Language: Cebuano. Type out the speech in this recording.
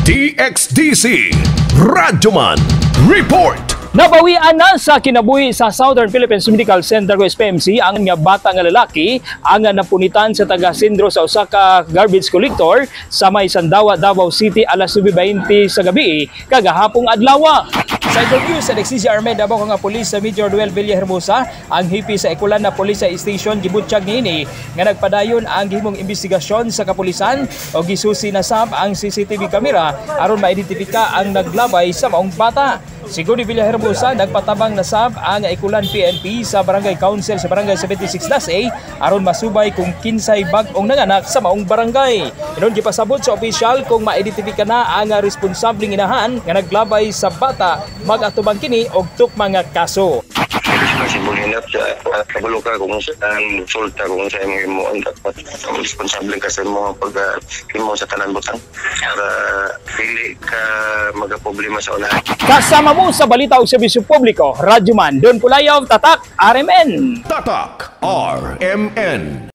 DXDC Radyoman Report. Nabawian na sa kinabuhi sa Southern Philippines Medical Center o SPMC ang nga bata nga lalaki ang napunitan sa taga Sindro sa usa ka garbage collector sa may Sandawa, Davao City alas 9:20 sa gabi kagahapong adlaw. Sa interview sa DXCC Armed Davao nga pulis sa Major Duel Villahermosa, ang hepe sa Ikulan na Police Station gibutsyag niini nga nagpadayon ang gihimong investigasyon sa kapulisan o gisusi na sab ang CCTV camera aron maidentifika ang naglabay sa maong bata. Sigon ni Villahermosa, nagpatabang na sab ang Ikulan PNP sa Barangay Council sa Barangay 76 A aron masubay kung kinsay bag-ong nanganak sa maong barangay. Inon gipasabot sa opisyal kung maidentifika na ang responsableng inahan nga naglabay sa bata, mag-atubang kini og tukma nga kaso. Responsible enough sa kabalo ka kung saan sulta kung sa imong himuon, dapat responsable ka sa imong pag himo sa tanan butang para dili ka magaproblema sa unahan. Kasama mo sa balita ug serbisyo publiko, Radyoman Don Pulayaw, Tatak, RMN. Tatak RMN.